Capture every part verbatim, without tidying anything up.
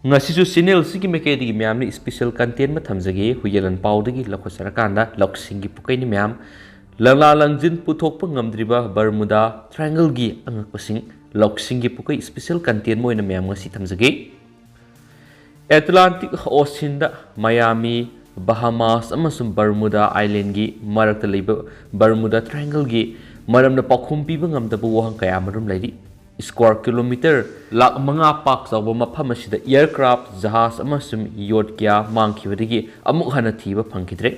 ꯉꯁꯤꯁꯨ ꯆꯦꯅꯦꯜꯁꯤꯒꯤ ꯃꯥꯏꯀꯩꯗꯒꯤ ꯃꯌꯥꯝꯅ ꯏꯁꯄꯤꯁꯦꯜ ꯀꯟꯇꯦꯟ ꯑꯃ ꯊꯝꯖꯒꯦ꯫ ꯍꯨꯏꯌꯦꯂꯟ ꯄꯥꯎꯗꯒꯤ ꯂꯧꯈꯠꯆꯔꯀꯥꯟꯗ ꯂꯧꯁꯤꯡꯒꯤ ꯄꯨꯀꯩꯅꯤ ꯃꯌꯥꯝ꯫ ꯂꯪꯂꯥ ꯂꯪꯖꯤꯟ ꯄꯨꯊꯣꯛꯄ ꯉꯝꯗ꯭ꯔꯤꯕ ꯕꯔꯃꯨꯗꯥ ꯇ꯭ꯔꯥꯏꯡꯒꯜꯒꯤ ꯑꯉꯛꯄꯁꯤꯡ꯫ ꯂꯧꯁꯤꯡꯒꯤ ꯄꯨꯀꯩ ꯏꯁꯄꯤꯁꯦꯜ ꯀꯟꯇꯦꯟ ꯑꯃ ꯑꯣꯏꯅ ꯃꯌꯥꯝ ꯉꯁꯤ ꯊꯝꯖꯒꯦ꯫ ꯑꯦꯠꯂꯥꯟꯇꯤꯛ ꯑꯣꯁꯤꯟꯗ ꯃꯌꯥꯃꯤ, ꯕꯍꯥꯃꯥꯁ ꯑꯃꯁꯨꯡ ꯕꯔꯃꯨꯗꯥ ꯑꯥꯏꯂꯦꯟꯒꯤ ꯃꯔꯛꯇ ꯂꯩꯕ ꯕꯔꯃꯨꯗꯥ ꯇ꯭ꯔꯥꯏꯡꯒꯜꯒꯤ ꯃꯔꯝꯗ ꯄꯥꯎꯈꯨꯝ ꯄꯤꯕ ꯉꯝꯗꯕ ꯋꯥꯍꯪ ꯀꯌꯥ ꯑꯃꯔꯣꯝ ꯂꯩꯔꯤ꯫ ꯁ꯭ꯀ꯭ꯋꯥꯔ ꯀꯤꯂꯣꯃꯤꯇꯔ ꯂꯥꯈ ꯃꯉꯥ ꯄꯥꯛ ꯆꯥꯎꯕ ꯃꯐꯝ ꯑꯁꯤꯗ ꯑꯦꯌꯔꯀ꯭ꯔꯥꯐ, ꯖꯍꯥꯖ ꯑꯃꯁꯨꯡ ꯌꯣꯠ ꯀꯌꯥ ꯃꯥꯡꯈꯤꯕꯗꯒꯤ ꯑꯃꯨꯛ ꯍꯟꯅ ꯊꯤꯕ ꯐꯪꯈꯤꯗ꯭ꯔꯦ꯫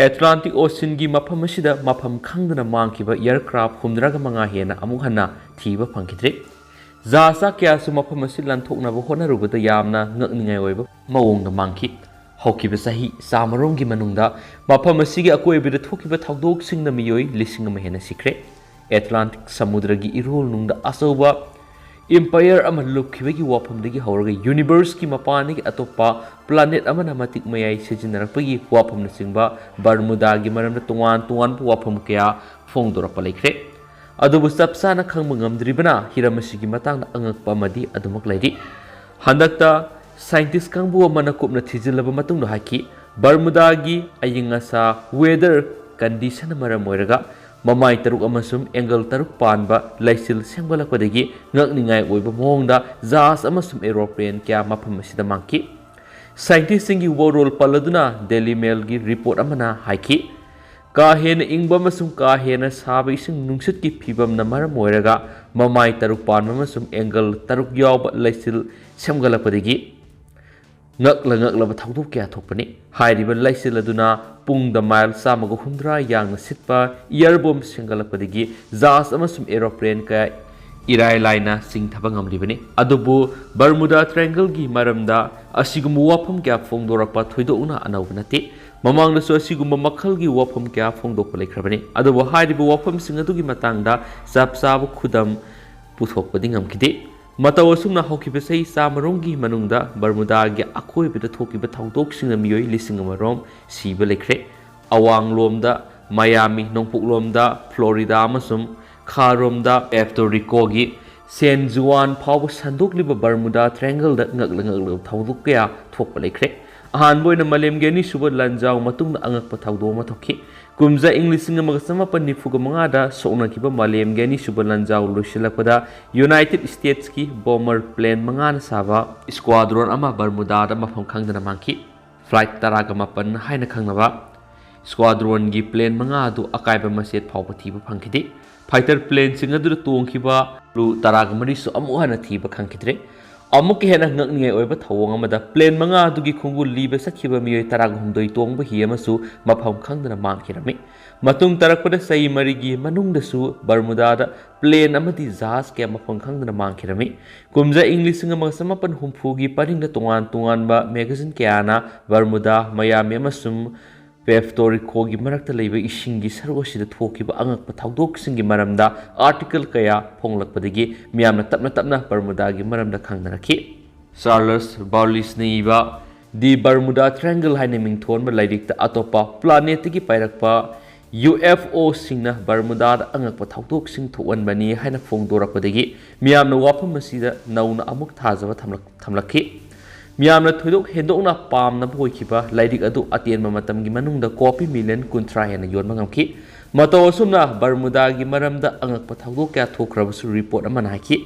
ꯑꯦꯠꯂꯥꯟꯇꯤꯛ ꯑꯣꯁꯤꯟꯒꯤ ꯃꯐꯝ ꯑꯁꯤꯗ ꯃꯐꯝ ꯈꯪꯗꯅ ꯃꯥꯡꯈꯤꯕ ꯑꯦꯌꯔꯀ꯭ꯔꯥꯐ ꯍꯨꯝꯗ꯭ꯔꯥꯒ ꯃꯉꯥ ꯍꯦꯟꯅ ꯑꯃꯨꯛ ꯍꯟꯅ ꯊꯤꯕ ꯐꯪꯈꯤꯗ꯭ꯔꯦ꯫ ꯖꯍꯥꯖ ꯀꯌꯥꯁꯨ ꯃꯐꯝ ꯑꯁꯤ ꯂꯥꯟꯊꯣꯛꯅꯕ ꯍꯣꯠꯅꯔꯨꯕꯗ ꯌꯥꯝꯅ ꯉꯛꯅꯤꯡꯉꯥꯏ ꯑꯣꯏꯕ ꯃꯑꯣꯡꯗ ꯃꯥꯡꯈꯤ꯫ ꯍꯧꯈꯤꯕ ꯆꯍꯤ ꯆꯥꯃꯔꯣꯝꯒꯤ ꯃꯅꯨꯡꯗ ꯃꯐꯝ ꯑꯁꯤꯒꯤ ꯑꯀꯣꯏꯕꯗ ꯊꯣꯛꯈꯤꯕ ꯊꯧꯗꯣꯛꯁꯤꯡꯅ ꯃꯤꯑꯣꯏ ꯂꯤꯁꯤꯡ ꯑꯃ ꯍꯦꯟꯅ ꯁꯤꯈ꯭ꯔꯦ꯫ ꯑꯦꯠꯂꯥꯟꯇꯤꯛ ꯁꯃꯨꯗ꯭ꯔꯒꯤ ꯏꯔꯣꯜꯅꯨꯡꯗ ꯑꯆꯧꯕ ꯏꯝꯄꯥꯌꯔ ꯑꯃ ꯂꯨꯞꯈꯤꯕꯒꯤ ꯋꯥꯐꯝꯗꯒꯤ ꯍꯧꯔꯒ ꯌꯨꯅꯤꯚꯔꯁꯀꯤ ꯃꯄꯥꯟꯗꯒꯤ ꯑꯇꯣꯞꯄ ꯄ꯭ꯂꯥꯅꯦꯠ ꯑꯃꯅ ꯃꯇꯤꯛ ꯃꯌꯥꯏ ꯁꯤꯖꯤꯟꯅꯔꯛꯄꯒꯤ ꯋꯥꯐꯝꯅꯆꯤꯡꯕ ꯕꯔꯃꯨꯗꯥꯒꯤ ꯃꯔꯝꯗ ꯇꯣꯉꯥꯟ ꯇꯣꯉꯥꯟꯕ ꯋꯥꯐꯝ ꯀꯌꯥ ꯐꯣꯡꯗꯣꯔꯛꯄ ꯂꯩꯈ꯭ꯔꯦ꯫ ꯑꯗꯨꯕꯨ ꯆꯞ ꯆꯥꯅ ꯈꯪꯕ ꯉꯝꯗ꯭ꯔꯤꯕꯅ ꯍꯤꯔꯝ ꯑꯁꯤꯒꯤ ꯃꯇꯥꯡꯗ ꯑꯉꯛꯄ ꯑꯃꯗꯤ ꯑꯗꯨꯃꯛ ꯂꯩꯔꯤ꯫ ꯍꯟꯗꯛꯇ ꯁꯥꯏꯟꯇꯤꯁ ꯀꯥꯡꯕꯨ ꯑꯃꯅ ꯀꯨꯞꯅ ꯊꯤꯖꯤꯜꯂꯕ ꯃꯇꯨꯡꯗ ꯍꯥꯏꯈꯤ, ꯕꯔꯃꯨꯗꯥꯒꯤ ꯑꯏꯪ ꯑꯁꯥ, ꯋꯦꯗꯔ ꯀꯟꯗꯤꯁꯟꯅ ꯃꯔꯝ ꯑꯣꯏꯔꯒ ꯃꯃꯥꯏ ꯇꯔꯨꯛ ꯑꯃꯁꯨꯡ ꯑꯦꯡꯒꯜ ꯇꯔꯨꯛ ꯄꯥꯟꯕ ꯂꯩꯆꯤꯜ ꯁꯦꯝꯒꯠꯂꯛꯄꯗꯒꯤ ꯉꯛꯅꯤꯡꯉꯥꯏ ꯑꯣꯏꯕ ꯃꯑꯣꯡꯗ ꯖꯍꯥꯖ ꯑꯃꯁꯨꯡ ꯑꯦꯔꯣꯄ꯭ꯂꯦꯟ ꯀꯌꯥ ꯃꯐꯝ ꯑꯁꯤꯗ ꯃꯥꯡꯈꯤ꯫ ꯁꯥꯏꯟꯇꯤꯁꯁꯤꯡꯒꯤ ꯋꯥꯔꯣꯜ ꯄꯜꯂꯗꯨꯅ ꯗꯦꯂꯤ ꯃꯦꯜꯒꯤ ꯔꯤꯄꯣꯔꯠ ꯑꯃꯅ ꯍꯥꯏꯈꯤ, ꯀꯥ ꯍꯦꯟꯅ ꯏꯪꯕ ꯑꯃꯁꯨꯡ ꯀꯥ ꯍꯦꯟꯅ ꯁꯥꯕ ꯏꯁꯤꯡ ꯅꯨꯡꯁꯤꯠꯀꯤ ꯐꯤꯕꯝꯅ ꯃꯔꯝ ꯑꯣꯏꯔꯒ ꯃꯃꯥꯏ ꯇꯔꯨꯛ ꯄꯥꯟꯕ ꯑꯃꯁꯨꯡ ꯑꯦꯡꯒꯜ ꯇꯔꯨꯛ ꯌꯥꯎꯕ ꯂꯩꯆꯤꯜ ꯁꯦꯝꯒꯠꯂꯛꯄꯗꯒꯤ ꯉꯛꯂ ꯉꯛꯂꯕ ꯊꯧꯗꯣꯛ ꯀꯌꯥ ꯊꯣꯛꯄꯅꯤ꯫ ꯍꯥꯏꯔꯤꯕ ꯂꯩꯆꯤꯜ ꯑꯗꯨꯅ ꯄꯨꯡꯗ ꯃꯥꯏꯜ ꯆꯥꯝꯃꯒ ꯍꯨꯝꯗ꯭ꯔꯥ ꯌꯥꯡꯅ ꯁꯤꯠꯄ ꯏꯌꯔ ꯕꯣꯝ ꯁꯦꯝꯒꯠꯂꯛꯄꯗꯒꯤ ꯖꯍꯥꯖ ꯑꯃꯁꯨꯡ ꯑꯦꯔꯣꯄ꯭ꯂꯦꯟ ꯀꯌꯥ ꯏꯔꯥꯏ ꯂꯥꯏꯅ ꯆꯤꯡꯊꯕ ꯉꯝꯂꯤꯕꯅꯤ꯫ ꯑꯗꯨꯕꯨ ꯕꯔꯃꯨꯗꯥ ꯇ꯭ꯔꯥꯏꯡꯒꯜꯒꯤ ꯃꯔꯝꯗ ꯑꯁꯤꯒꯨꯝꯕ ꯋꯥꯐꯝ ꯀꯌꯥ ꯐꯣꯡꯗꯣꯔꯛꯄ ꯊꯣꯏꯗꯣꯛꯅ ꯑꯅꯧꯕ ꯅꯠꯇꯦ꯫ ꯃꯃꯥꯡꯗꯁꯨ ꯑꯁꯤꯒꯨꯝꯕ ꯃꯈꯜꯒꯤ ꯋꯥꯐꯝ ꯀꯌꯥ ꯐꯣꯡꯗꯣꯛꯄ ꯂꯩꯈ꯭ꯔꯕꯅꯤ꯫ ꯑꯗꯨꯕꯨ ꯍꯥꯏꯔꯤꯕ ꯋꯥꯐꯝꯁꯤꯡ ꯑꯗꯨꯒꯤ ꯃꯇꯥꯡꯗ ꯆꯞ ꯆꯥꯕ ꯈꯨꯗꯝ ꯄꯨꯊꯣꯛꯄꯗꯤ ꯉꯝꯈꯤꯗꯦ꯫ ꯃꯇꯧ ꯑꯁꯨꯝꯅ ꯍꯧꯈꯤꯕ ꯆꯍꯤ ꯆꯥꯃꯔꯣꯝꯒꯤ ꯃꯅꯨꯡꯗ ꯕꯔꯃꯨꯗꯥꯒꯤ ꯑꯀꯣꯏꯕꯗ ꯊꯣꯛꯈꯤꯕ ꯊꯧꯗꯣꯛꯁꯤꯡꯅ ꯃꯤꯑꯣꯏ ꯂꯤꯁꯤꯡ ꯑꯃꯔꯣꯝ ꯁꯤꯕ ꯂꯩꯈ꯭ꯔꯦ꯫ ꯑꯋꯥꯡꯂꯣꯝꯗ ꯃꯌꯥꯃꯤ, ꯅꯣꯡꯄꯣꯛꯂꯣꯝꯗ ꯐ꯭ꯂꯣꯔꯤꯗꯥ ꯑꯃꯁꯨꯡ ꯈꯥꯔꯣꯝꯗ ꯄꯦꯞꯇꯣ ꯔꯤꯀꯣꯒꯤ ꯁꯦꯟ ꯖꯨꯋꯥꯟ ꯐꯥꯎꯕ ꯁꯟꯗꯣꯛꯂꯤꯕ ꯕꯔꯃꯨꯗꯥ ꯇ꯭ꯔꯥꯏꯡꯒꯜꯗ ꯉꯛꯂ ꯉꯛꯂꯕ ꯊꯧꯗꯣꯛ ꯀꯌꯥ ꯊꯣꯛꯄ ꯂꯩꯈ꯭ꯔꯦ꯫ ꯑꯍꯥꯟꯕ ꯑꯣꯏꯅ ꯃꯥꯂꯦꯝꯒꯤ ꯑꯅꯤꯁꯨꯕ ꯂꯥꯟꯖꯥꯎ ꯃꯇꯨꯡꯗ ꯑꯉꯛꯄ ꯊꯧꯗꯣꯛ ꯑꯃ ꯊꯣꯛꯈꯤ꯫ ꯀꯨꯝꯖꯥ ꯏꯪ ꯂꯤꯁꯤꯡ ꯑꯃꯒ ꯆꯃꯥꯄꯟ ꯅꯤꯐꯨꯒ ꯃꯉꯥꯗ ꯁꯣꯛꯅꯈꯤꯕ ꯃꯥꯂꯦꯝꯒꯤ ꯑꯅꯤꯁꯨꯕ ꯂꯥꯟꯖꯥꯎ ꯂꯣꯏꯁꯤꯜꯂꯛꯄꯗ United States ꯀꯤ bomber plane ꯃꯉꯥꯅ ꯁꯥꯕ squadron ꯑꯃ ꯕꯔꯃꯨꯗꯥꯗ ꯃꯐꯝ ꯈꯪꯗꯅ ꯃꯥꯡꯈꯤ꯫ Flight ꯇꯔꯥꯒ ꯃꯥꯄꯟ ꯍꯥꯏꯅ ꯈꯪꯅꯕ squadron ꯒꯤ plane ꯃꯉꯥ ꯑꯗꯨ ꯑꯀꯥꯏꯕ ꯃꯆꯦꯠ ꯐꯥꯎꯕ ꯊꯤꯕ ꯐꯪꯈꯤꯗꯦ꯫ Fighter plane ꯁꯤꯡ ꯑꯗꯨꯗ ꯇꯣꯡꯈꯤꯕ crew ꯇꯔꯥꯒ ꯃꯔꯤꯁꯨ ꯑꯃꯨꯛ ꯍꯟꯅ ꯊꯤꯕ ꯈꯪꯈꯤꯗ꯭ꯔꯦ꯫ ꯑꯃꯨꯛꯀ ꯍꯦꯟꯅ ꯉꯛꯅꯤꯡꯉꯥꯏ ꯑꯣꯏꯕ ꯊꯧꯑꯣꯡ ꯑꯃꯗ, plane ꯃꯉꯥ ꯑꯗꯨꯒꯤ ꯈꯣꯡꯕꯨ ꯂꯤꯕ ꯆꯠꯈꯤꯕ ꯃꯤꯑꯣꯏ ꯇꯔꯥꯒ ꯍꯨꯝꯗꯣꯏ ꯇꯣꯡꯕ ꯍꯤ ꯑꯃꯁꯨ ꯃꯐꯝ ꯈꯪꯗꯅ ꯃꯥꯡꯈꯤꯔꯝꯃꯤ꯫ ꯃꯇꯨꯡ ꯇꯥꯔꯛꯄꯗ ꯆꯍꯤ ꯃꯔꯤꯒꯤ ꯃꯅꯨꯡꯗꯁꯨ ꯕꯔꯃꯨꯗꯥꯗ plane ꯑꯃꯗꯤ ꯖꯍꯥꯖ ꯀꯌꯥ ꯃꯐꯝ ꯈꯪꯗꯅ ꯃꯥꯡꯈꯤꯔꯝꯃꯤ꯫ ꯀꯨꯝꯖꯥ ꯏꯪ ꯂꯤꯁꯤꯡ ꯑꯃꯒ ꯆꯃꯥꯄꯟ ꯍꯨꯝꯐꯨꯒꯤ ꯄꯔꯤꯡꯗ ꯇꯣꯉꯥꯟ ꯇꯣꯉꯥꯟꯕ magazine ꯀꯌꯥꯅ ꯕꯔꯃꯨꯗꯥ, ꯃꯌꯥꯃꯤ ꯑꯃꯁꯨꯡ ꯄꯦꯐꯇꯣꯔꯤꯀꯣꯒꯤ ꯃꯔꯛꯇ ꯂꯩꯕ ꯏꯁꯤꯡꯒꯤ ꯁꯔꯨꯛ ꯑꯁꯤꯗ ꯊꯣꯛꯈꯤꯕ ꯑꯉꯛꯄ ꯊꯧꯗꯣꯛꯁꯤꯡꯒꯤ ꯃꯔꯝꯗ article ꯀꯌꯥ ꯐꯣꯡꯂꯛꯄꯗꯒꯤ ꯃꯤꯌꯥꯝꯅ ꯇꯞꯅ ꯇꯞꯅ ꯕꯔꯃꯨꯗꯥꯒꯤ ꯃꯔꯝꯗ ꯈꯪꯅꯔꯛꯈꯤ꯫ ꯆꯥꯔꯂꯁ ꯕꯥꯔꯂꯤꯁꯅ ꯏꯕ The Bermuda Triangle ꯍꯥꯏꯅ ꯃꯤꯡꯊꯣꯟꯕ ꯂꯥꯏꯔꯤꯛꯇ ꯑꯇꯣꯞꯄ planetꯇꯒꯤ ꯄꯥꯏꯔꯛꯄ UFOꯁꯤꯡꯅ ꯕꯔꯃꯨꯗꯥꯗ ꯑꯉꯛꯄ ꯊꯧꯗꯣꯛꯁꯤꯡ ꯊꯣꯛꯍꯟꯕꯅꯤ ꯍꯥꯏꯅ ꯐꯣꯡꯗꯣꯔꯛꯄꯗꯒꯤ ꯃꯤꯌꯥꯝꯅ ꯋꯥꯐꯝ ꯑꯁꯤꯗ ꯅꯧꯅ ꯑꯃꯨꯛ ꯊꯥꯖꯕ ꯊꯝꯂꯛ-, ꯊꯝꯂꯛꯈꯤ꯫ ꯃꯤꯌꯥꯝꯅ ꯊꯣꯏꯗꯣꯛ ꯍꯦꯟꯗꯣꯛꯅ ꯄꯥꯝꯅꯕ ꯑꯣꯏꯈꯤꯕ ꯂꯥꯏꯔꯤꯛ ꯑꯗꯨ ꯑꯇꯦꯟꯕ ꯃꯇꯝꯒꯤ ꯃꯅꯨꯡꯗ copy million ꯀꯨꯟꯊ꯭ꯔꯥ ꯍꯦꯟꯅ ꯌꯣꯟꯕ ꯉꯝꯈꯤ꯫ ꯃꯇꯧ ꯑꯁꯨꯝꯅ ꯕꯔꯃꯨꯗꯥꯒꯤ ꯃꯔꯝꯗ ꯑꯉꯛꯄ ꯊꯧꯗꯣꯛ ꯀꯌꯥ ꯊꯣꯛꯈ꯭ꯔꯕꯁꯨ report ꯑꯃꯅ ꯍꯥꯏꯈꯤ,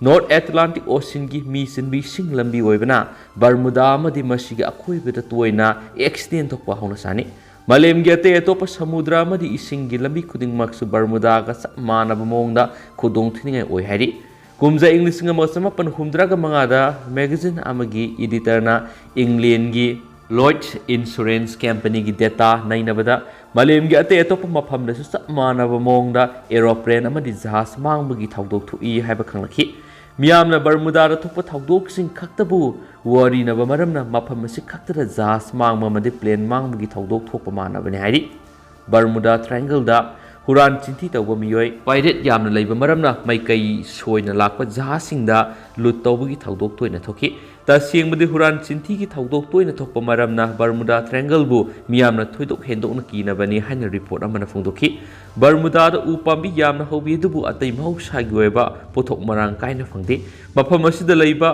North Atlantic Oceanꯒꯤ ꯃꯤ ꯆꯤꯟꯕꯤ ꯏꯁꯤꯡ ꯂꯝꯕꯤ ꯑꯣꯏꯕꯅ ꯕꯔꯃꯨꯗꯥ ꯑꯃꯗꯤ ꯃꯁꯤꯒꯤ ꯑꯀꯣꯏꯕꯗ ꯇꯣꯏꯅ accident ꯊꯣꯛꯄ ꯍꯧꯅꯁꯥꯅꯤ꯫ ꯃꯥꯂꯦꯝꯒꯤ ꯑꯇꯩ ꯑꯇꯣꯞꯄ ꯁꯃꯨꯗ꯭ꯔ ꯑꯃꯗꯤ ꯏꯁꯤꯡꯒꯤ ꯂꯝꯕꯤ ꯈꯨꯗꯤꯡꯃꯛꯁꯨ ꯕꯔꯃꯨꯗꯥꯒ ꯆꯞ ꯃꯥꯟꯅꯕ ꯃꯑꯣꯡꯗ ꯈꯨꯗꯣꯡ ꯊꯤꯅꯤꯡꯉꯥꯏ ꯑꯣꯏ ꯍꯥꯏꯔꯤ꯫ ꯀꯨꯝꯖꯥ ꯏꯪ ꯂꯤꯁꯤꯡ ꯑꯃꯒ ꯆꯃꯥꯄꯟ ꯍꯨꯝꯐꯨꯇꯔꯥꯒ ꯃꯉꯥꯗ magazine ꯑꯃꯒꯤ editorꯅ Englandꯒꯤ Lloyds Insurance Companyꯒꯤ data ꯅꯩꯅꯕꯗ, ꯃꯥꯂꯦꯝꯒꯤ ꯑꯇꯩ ꯑꯇꯣꯞꯄ ꯃꯐꯝꯗꯁꯨ ꯆꯞ ꯃꯥꯟꯅꯕ ꯃꯑꯣꯡꯗ aeroplane ꯑꯃꯗꯤ ꯖꯍꯥꯖ ꯃꯥꯡꯕꯒꯤ ꯊꯧꯗꯣꯛ ꯊꯣꯛꯏ ꯍꯥꯏꯕ ꯈꯪꯂꯛꯈꯤ꯫ ꯃꯤꯌꯥꯝꯅ ꯕꯔꯃꯨꯗꯥꯗ ꯊꯣꯛꯄ ꯊꯧꯗꯣꯛꯁꯤꯡ ꯈꯛꯇꯕꯨ ꯋꯥꯔꯤꯅꯕ ꯃꯔꯝꯅ ꯃꯐꯝ ꯑꯁꯤ ꯈꯛꯇꯗ ꯖꯍꯥꯖ ꯃꯥꯡꯕ ꯑꯃꯗꯤ plane ꯃꯥꯡꯕꯒꯤ ꯊꯧꯗꯣꯛ ꯊꯣꯛꯄ ꯃꯥꯟꯅꯕꯅꯤ ꯍꯥꯏꯔꯤ꯫ ꯕꯔꯃꯨꯗꯥ ꯇ꯭ꯔꯥꯏꯡꯒꯜꯗ ꯍꯨꯔꯥꯟ ꯆꯤꯟꯊꯤ ꯇꯧꯕ ꯃꯤꯑꯣꯏ pirate ꯌꯥꯝꯅ ꯂꯩꯕ ꯃꯔꯝꯅ ꯃꯥꯏꯀꯩ ꯁꯣꯏꯅ ꯂꯥꯛꯄ ꯖꯍꯥꯖꯁꯤꯡꯗ loot ꯇꯧꯕꯒꯤ ꯊꯧꯗꯣꯛ ꯇꯣꯏꯅ ꯊꯣꯛꯈꯤ꯫ ꯇꯁꯦꯡꯕꯗꯤ ꯍꯨꯔꯥꯟ ꯆꯤꯟꯊꯤꯒꯤ ꯊꯧꯗꯣꯛ ꯇꯣꯏꯅ ꯊꯣꯛꯄ ꯃꯔꯝꯅ ꯕꯔꯃꯨꯗꯥ ꯇ꯭ꯔꯥꯏꯡꯒꯜꯕꯨ ꯃꯤꯌꯥꯝꯅ ꯊꯣꯏꯗꯣꯛ ꯍꯦꯟꯗꯣꯛꯅ ꯀꯤꯅꯕꯅꯤ ꯍꯥꯏꯅ report ꯑꯃꯅ ꯐꯣꯡꯗꯣꯛꯈꯤ꯫ ꯕꯔꯃꯨꯗꯥꯗ ꯎ ꯄꯥꯝꯕꯤ ꯌꯥꯝꯅ ꯍꯧꯕꯤ, ꯑꯗꯨꯕꯨ ꯑꯇꯩ ꯃꯍꯧꯁꯥꯒꯤ ꯑꯣꯏꯕ ꯄꯣꯠꯊꯣꯛ ꯃꯔꯥꯡ ꯀꯥꯏꯅ ꯐꯪꯗꯦ꯫ ꯃꯐꯝ ꯑꯁꯤꯗ ꯂꯩꯕ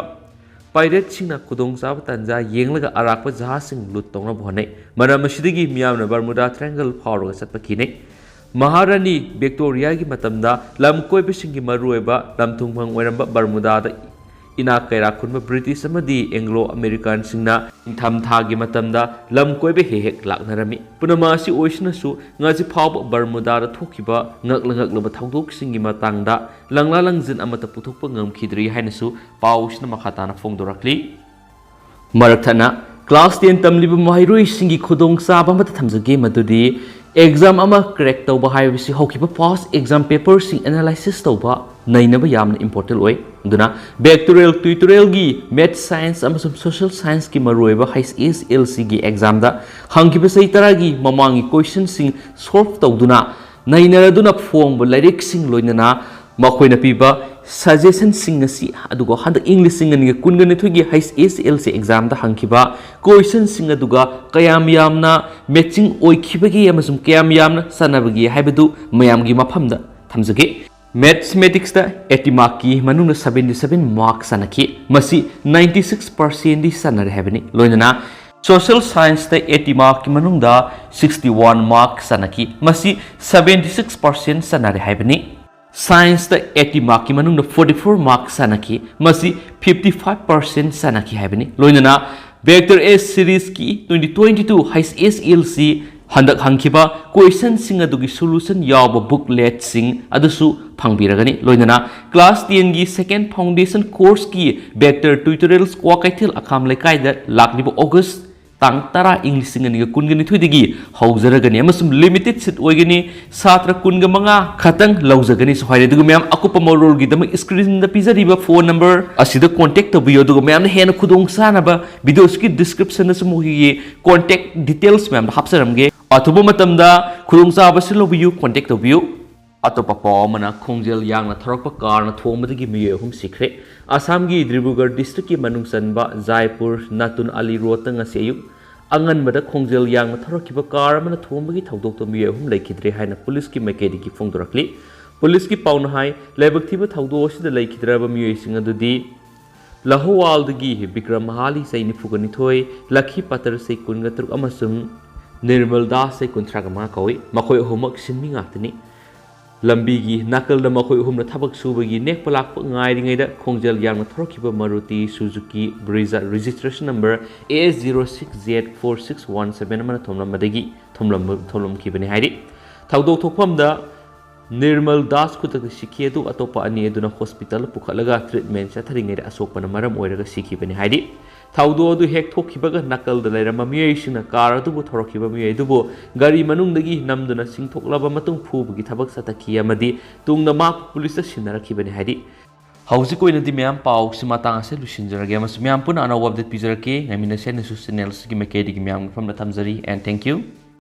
ꯄꯥꯏꯔꯦꯠꯁꯤꯡꯅ ꯈꯨꯗꯣꯡꯆꯥꯕ ꯇꯥꯟꯖꯥ ꯌꯦꯡꯂꯒ ꯑꯔꯥꯛꯄ ꯖꯍꯥꯖꯁꯤꯡ ꯂꯨꯠ ꯇꯧꯅꯕ ꯍꯣꯠꯅꯩ꯫ ꯃꯔꯝ ꯑꯁꯤꯗꯒꯤ ꯃꯤꯌꯥꯝꯅ ꯕꯔꯃꯨꯗꯥ ꯇ꯭ꯔꯥꯏꯡꯒꯜ ꯐꯥꯎꯔꯒ ꯆꯠꯄ ꯀꯤꯅꯩ꯫ ꯃꯍꯥꯔꯥꯅꯤ ꯚꯤꯛꯇꯣꯔꯤꯌꯥꯒꯤ ꯃꯇꯝꯗ ꯂꯝ ꯀꯣꯏꯕꯁꯤꯡꯒꯤ ꯃꯔꯨꯑꯣꯏꯕ ꯂꯝ ꯊꯨꯡꯐꯝ ꯑꯣꯏꯔꯝꯕ ꯕꯔꯃꯨꯗꯥꯗ ꯏꯅꯥꯛ ꯀꯩꯔꯥꯛ ꯈꯨꯟꯕ ꯕ꯭ꯔꯤꯇꯤꯁ ꯑꯃꯗꯤ ꯑꯦꯡꯒ꯭ꯂꯣ ꯑꯃꯦꯔꯤꯀꯥꯟꯁꯤꯡꯅ ꯅꯤꯡꯊꯝ ꯊꯥꯒꯤ ꯃꯇꯝꯗ ꯂꯝ ꯀꯣꯏꯕ ꯍꯦꯛ ꯍꯦꯛ ꯂꯥꯛꯅꯔꯝꯃꯤ꯫ ꯄꯨꯝꯅꯃꯛ ꯑꯁꯤ ꯑꯣꯏꯁꯤꯅꯁꯨ, ꯉꯁꯤ ꯐꯥꯎꯕ ꯕꯔꯃꯨꯗꯥꯗ ꯊꯣꯛꯈꯤꯕ ꯉꯛꯂ ꯉꯛꯂꯕ ꯊꯧꯗꯣꯛꯁꯤꯡꯒꯤ ꯃꯇꯥꯡꯗ ꯂꯪꯂꯥ ꯂꯪꯖꯤꯟ ꯑꯃꯠꯇ ꯄꯨꯊꯣꯛꯄ ꯉꯝꯈꯤꯗ꯭ꯔꯤ ꯍꯥꯏꯅꯁꯨ ꯄꯥꯎꯁꯤꯅ ꯃꯈꯥ ꯇꯥꯅ ꯐꯣꯡꯗꯣꯔꯛꯂꯤ꯫ ꯃꯔꯛ ꯊꯠꯅ, ꯀ꯭ꯂꯥꯁ ꯇꯦꯟ ꯇꯝꯂꯤꯕ ꯃꯍꯩꯔꯣꯏꯁꯤꯡꯒꯤ ꯈꯨꯗꯣꯡꯆꯥꯕ ꯑꯃꯠꯇ ꯊꯝꯖꯒꯦ, ꯃꯗꯨꯗꯤ ꯑꯦꯛꯖꯥꯝ ꯑꯃ ꯀ꯭ꯔꯦꯛ ꯇꯧꯕ ꯍꯥꯏꯕꯁꯤ ꯍꯧꯈꯤꯕ ꯄꯥꯁ ꯑꯦꯛꯖꯥꯝ ꯄꯦꯄꯔꯁꯤꯡ ꯑꯦꯅꯥꯂꯥꯏꯁꯤꯁ ꯇꯧꯕ ꯅꯩꯅꯕ ꯌꯥꯝꯅ ꯏꯝꯄꯣꯔꯇꯦꯟ ꯑꯣꯏ꯫ ꯑꯗꯨꯅ ꯚꯦꯛꯇꯣꯔꯤꯌꯦꯜ ꯇ꯭ꯌꯨꯇꯣꯔꯤꯌꯦꯜꯒꯤ ꯃꯦꯠꯁ ꯁꯥꯏꯟꯁ ꯑꯃꯁꯨꯡ ꯁꯣꯁꯤꯌꯦꯜ ꯁꯥꯏꯟꯁꯀꯤ ꯃꯔꯨꯑꯣꯏꯕ ꯍꯩꯆ ꯑꯦꯁ ꯑꯦꯜ ꯁꯤꯒꯤ ꯑꯦꯛꯖꯥꯝꯗ ꯍꯪꯈꯤꯕ ꯆꯍꯤ ꯇꯔꯥꯒꯤ ꯃꯃꯥꯡꯒꯤ ꯀꯣꯏꯁꯟꯁꯤꯡ ꯁꯣꯜꯚ ꯇꯧꯗꯨꯅ ꯅꯩꯅꯔꯗꯨꯅ ꯐꯣꯡꯕ ꯂꯥꯏꯔꯤꯛꯁꯤꯡ, ꯂꯣꯏꯅꯅ ꯃꯈꯣꯏꯅ ꯄꯤꯕ ꯁꯖꯦꯁꯟꯁꯤꯡ ꯑꯁꯤ, ꯑꯗꯨꯒ ꯍꯟꯗꯛ ꯏꯪ ꯂꯤꯁꯤꯡ ꯑꯅꯤꯒ ꯀꯨꯟꯒ ꯅꯤꯊꯣꯏꯒꯤ ꯍꯩꯆ ꯑꯦꯁ ꯑꯦꯜ ꯁꯤ ꯑꯦꯛꯖꯥꯝꯗ ꯍꯪꯈꯤꯕ ꯀꯣꯏꯁꯟꯁꯤꯡ ꯑꯗꯨꯒ ꯀꯌꯥꯝ ꯌꯥꯝꯅ ꯃꯦꯠꯆꯤꯡ ꯑꯣꯏꯈꯤꯕꯒꯦ ꯑꯃꯁꯨꯡ ꯀꯌꯥꯝ ꯌꯥꯝꯅ ꯆꯥꯟꯅꯕꯒꯦ ꯍꯥꯏꯕꯗꯨ ꯃꯌꯥꯝꯒꯤ ꯃꯐꯝꯗ ꯊꯝꯖꯒꯦ꯫ ꯃꯦꯊꯃꯦꯇꯤꯛꯁꯇ ꯑꯩꯠꯇꯤ ꯃꯥꯔꯛꯀꯤ ꯃꯅꯨꯡꯗ ꯁꯕꯦꯟꯇꯤ ꯁꯕꯦꯟ ꯃꯥꯔꯛ ꯆꯥꯟꯅꯈꯤ꯫ ꯃꯁꯤ ꯅꯥꯏꯟꯇꯤ ꯁꯤꯛꯁ ꯄꯥꯔꯁꯦꯟꯗꯤ ꯆꯥꯟꯅꯔꯦ ꯍꯥꯏꯕꯅꯤ꯫ ꯂꯣꯏꯅꯅ ꯁꯣꯁꯤꯌꯦꯜ ꯁꯥꯏꯟꯁꯇ ꯑꯩꯠꯇꯤ ꯃꯥꯔꯛꯀꯤ ꯃꯅꯨꯡꯗ ꯁꯤꯛꯁꯇꯤ ꯋꯥꯟ ꯃꯥꯔꯛ ꯆꯥꯟꯅꯈꯤ꯫ ꯃꯁꯤ ꯁꯕꯦꯟꯇꯤ ꯁꯤꯛꯁ ꯄꯥꯔꯁꯦꯟ ꯆꯥꯟꯅꯔꯦ ꯍꯥꯏꯕꯅꯤ꯫ ꯁꯥꯏꯟꯁꯇ ꯑꯩꯠꯇꯤ ꯃꯥꯔꯛꯀꯤ ꯃꯅꯨꯡꯗ ꯐꯣꯔꯇꯤ ꯐꯣꯔ ꯃꯥꯔꯛ ꯆꯥꯟꯅꯈꯤ꯫ ꯃꯁꯤ ꯐꯤꯐꯇꯤ ꯐꯥꯏꯚ ꯄꯥꯔꯁꯦꯟ ꯆꯥꯟꯅꯈꯤ ꯍꯥꯏꯕꯅꯤ꯫ ꯂꯣꯏꯅꯅ ꯚꯦꯛꯇꯔ ꯑꯦꯁ ꯁꯤꯔꯤꯁꯀꯤ ꯇ꯭ꯋꯦꯟꯇꯤ ꯇ꯭ꯋꯦꯟꯇꯤ ꯇꯨ ꯍꯩꯆ ꯑꯦꯁ ꯑꯦꯜ ꯁꯤ ꯍꯟꯗꯛ ꯍꯪꯈꯤꯕ ꯀꯣꯏꯁꯟꯁꯤꯡ ꯑꯗꯨꯒꯤ ꯁꯣꯂꯨꯁꯟ ꯌꯥꯎꯕ ꯕꯨꯛꯂꯦꯠꯁꯤꯡ ꯑꯗꯨꯁꯨ ꯐꯪꯕꯤꯔꯒꯅꯤ꯫ ꯂꯣꯏꯅꯅ ꯀ꯭ꯂꯥꯁ ꯇꯦꯟꯒꯤ ꯁꯦꯀꯦꯟ ꯐꯥꯎꯟꯗꯦꯁꯟ ꯀꯣꯔꯁꯀꯤ ꯚꯦꯛꯇꯔ ꯇ꯭ꯌꯨꯇꯣꯔꯤꯌꯦꯜꯁ ꯀ꯭ꯋꯥꯀꯩꯊꯦꯜ ꯑꯈꯥꯝ ꯂꯩꯀꯥꯏꯗ ꯂꯥꯛꯂꯤꯕ ꯑꯣꯒꯁ ꯇꯥꯡ ꯇꯔꯥ, ꯏꯪ ꯂꯤꯁꯤꯡ ꯑꯅꯤꯒ ꯀꯨꯟꯒ ꯅꯤꯊꯣꯏꯗꯒꯤ ꯍꯧꯖꯔꯒꯅꯤ ꯑꯃꯁꯨꯡ ꯂꯤꯃꯤꯇꯦꯗ ꯁꯤꯠ ꯑꯣꯏꯒꯅꯤ꯫ ꯁꯥꯇ꯭ꯔ ꯀꯨꯟꯒ ꯃꯉꯥ ꯈꯛꯇꯪ ꯂꯧꯖꯒꯅꯤꯁꯨ ꯍꯥꯏꯔꯤ꯫ ꯑꯗꯨꯒ ꯃꯌꯥꯝ, ꯑꯀꯨꯞꯄ ꯃꯔꯣꯜꯒꯤꯗꯃꯛ ꯁ꯭ꯀ꯭ꯔꯤꯟꯗ ꯄꯤꯖꯔꯤꯕ ꯐꯣꯟ ꯅꯝꯕꯔ ꯑꯁꯤꯗ ꯀꯣꯟꯇꯦꯛ ꯇꯧꯕꯤꯌꯨ꯫ ꯑꯗꯨꯒ ꯃꯌꯥꯝꯅ ꯍꯦꯟꯅ ꯈꯨꯗꯣꯡ ꯆꯥꯅꯕ ꯚꯤꯗꯤꯑꯣꯁꯤꯒꯤ ꯗꯤꯁꯀ꯭ꯔꯤꯞꯁꯟꯗꯁꯨ ꯃꯈꯣꯏꯒꯤ ꯀꯣꯟꯇꯦꯛ ꯗꯤꯇꯦꯜꯁ ꯃꯌꯥꯝꯗ ꯍꯥꯞꯆꯔꯝꯒꯦ꯫ ꯑꯊꯨꯕ ꯃꯇꯝꯗ ꯈꯨꯗꯣꯡꯆꯥꯕꯁꯤ ꯂꯧꯕꯤꯌꯨ, ꯀꯣꯟꯇꯦꯛ ꯇꯧꯕꯤꯌꯨ꯫ ꯑꯇꯣꯞꯄ ꯄꯥꯎ ꯑꯃꯅ, ꯈꯣꯡꯖꯦꯜ ꯌꯥꯡꯅ ꯊꯧꯔꯛꯄ ꯀꯥꯔꯅ ꯊꯣꯝꯕꯗꯒꯤ ꯃꯤꯑꯣꯏ ꯑꯍꯨꯝ ꯁꯤꯈ꯭ꯔꯦ꯫ ꯑꯁꯥꯝꯒꯤ ꯗꯤꯕ꯭ꯔꯨꯒꯔ ꯗꯤꯁꯇ꯭ꯔꯤꯛꯀꯤ ꯃꯅꯨꯡ ꯆꯟꯕ ꯖꯥꯏꯄꯨꯔ ꯅꯥꯇꯨꯟ ꯑꯂꯤ ꯔꯣꯗꯇ ꯉꯁꯤ ꯑꯌꯨꯛ ꯑꯉꯟꯕꯗ ꯈꯣꯡꯖꯦꯜ ꯌꯥꯡꯅ ꯊꯧꯔꯛꯈꯤꯕ ꯀꯥꯔ ꯑꯃꯅ ꯊꯣꯝꯕꯒꯤ ꯊꯧꯗꯣꯛꯇ ꯃꯤꯑꯣꯏ ꯑꯍꯨꯝ ꯂꯩꯈꯤꯗ꯭ꯔꯦ ꯍꯥꯏꯅ ꯄꯨꯂꯤꯁꯀꯤ ꯃꯥꯏꯀꯩꯗꯒꯤ ꯐꯣꯡꯗꯣꯔꯛꯂꯤ꯫ ꯄꯨꯂꯤꯁꯀꯤ ꯄꯥꯎꯅ ꯍꯥꯏ, ꯂꯥꯏꯕꯛ ꯊꯤꯕ ꯊꯧꯗꯣꯛ ꯑꯁꯤꯗ ꯂꯩꯈꯤꯗ꯭ꯔꯕ ꯃꯤꯑꯣꯏꯁꯤꯡ ꯑꯗꯨꯗꯤ ꯂꯍꯣꯋꯥꯜꯗꯒꯤ ꯕꯤꯀ꯭ꯔꯝ ꯃꯍꯥꯂꯤ, ꯆꯍꯤ ꯅꯤꯐꯨꯒ ꯅꯤꯊꯣꯏ, ꯂꯈꯤ ꯄꯇꯔ, ꯆꯍꯤ ꯀꯨꯟꯒ ꯇꯔꯨꯛ, ꯑꯃꯁꯨꯡ ꯅꯤꯔꯃꯜ ꯗꯥꯁ, ꯆꯍꯤ ꯀꯨꯟꯊ꯭ꯔꯥꯒ ꯃꯉꯥ ꯀꯧꯏ꯫ ꯃꯈꯣꯏ ꯑꯍꯨꯝꯃꯛ ꯁꯤꯟꯃꯤ ꯉꯥꯛꯇꯅꯤ꯫ ꯂꯝꯕꯤꯒꯤ ꯅꯥꯀꯜꯗ ꯃꯈꯣꯏ ꯑꯍꯨꯝꯅ ꯊꯕꯛ ꯁꯨꯕꯒꯤ ꯅꯦꯛꯄ ꯂꯥꯛꯄ ꯉꯥꯏꯔꯤꯉꯩꯗ ꯈꯣꯡꯖꯦꯜ ꯌꯥꯡꯅ ꯊꯧꯔꯛꯈꯤꯕ Maruti Suzuki Brezza, registration number A zero six Z four six one seven ꯑꯃꯅ ꯊꯣꯝꯂꯝꯕꯗꯒꯤ ꯊꯣꯝꯂꯝꯕ-, ꯊꯣꯝꯂꯝꯈꯤꯕꯅꯤ ꯍꯥꯏꯔꯤ꯫ ꯊꯧꯗꯣꯛ ꯊꯣꯛꯐꯝꯗ ꯅꯤꯔꯃꯜ ꯗꯥꯁ ꯈꯨꯗꯛꯇ ꯁꯤꯈꯤ, ꯑꯗꯨ ꯑꯇꯣꯞꯄ ꯑꯅꯤ ꯑꯗꯨꯅ ꯍꯣꯁꯄꯤꯇꯥꯜꯗ ꯄꯨꯈꯠꯂꯒ ꯇ꯭ꯔꯤꯠꯃꯦꯟ ꯆꯠꯊꯔꯤꯉꯩꯗ ꯑꯁꯣꯛꯄꯅ ꯃꯔꯝ ꯑꯣꯏꯔꯒ ꯁꯤꯈꯤꯕꯅꯤ ꯍꯥꯏꯔꯤ꯫ ꯊꯧꯗꯣꯛ ꯑꯗꯨ ꯍꯦꯛ ꯊꯣꯛꯈꯤꯕꯒ ꯅꯥꯀꯜꯗ ꯂꯩꯔꯝꯕ ꯃꯤꯑꯣꯏꯁꯤꯡꯅ ꯀꯥꯔ ꯑꯗꯨꯕꯨ ꯊꯧꯔꯛꯈꯤꯕ ꯃꯤꯑꯣꯏ ꯑꯗꯨꯕꯨ ꯒꯥꯔꯤ ꯃꯅꯨꯡꯗꯒꯤ ꯅꯝꯗꯨꯅ ꯆꯤꯡꯊꯣꯛꯂꯕ ꯃꯇꯨꯡ ꯐꯨꯕꯒꯤ ꯊꯕꯛ ꯆꯠꯊꯈꯤ ꯑꯃꯗꯤ ꯇꯨꯡꯗ ꯃꯍꯥꯛꯄꯨ ꯄꯨꯂꯤꯁꯇ ꯁꯤꯟꯅꯔꯛꯈꯤꯕꯅꯤ ꯍꯥꯏꯔꯤ꯫ ꯍꯧꯖꯤꯛꯀꯤ ꯑꯣꯏꯅꯗꯤ ꯃꯌꯥꯝ ꯄꯥꯎꯁꯤ ꯃꯇꯥꯡ ꯑꯁꯤꯗ ꯂꯣꯏꯁꯤꯟꯖꯔꯒꯦ ꯑꯃꯁꯨꯡ ꯃꯌꯥꯝ ꯄꯨꯟꯅ ꯑꯅꯧꯕ ꯑꯞꯗꯦꯠ ꯄꯤꯖꯔꯛꯀꯦ꯫ ꯉꯥꯏꯃꯤꯟꯅꯁꯦ ꯑꯩꯅꯁꯨ ꯆꯦꯅꯦꯜ ꯑꯁꯤꯒꯤ ꯃꯥꯏꯀꯩꯗꯒꯤ ꯃꯌꯥꯝꯒꯤ ꯃꯐꯝꯗ ꯊꯝꯖꯔꯤ, and thank you꯫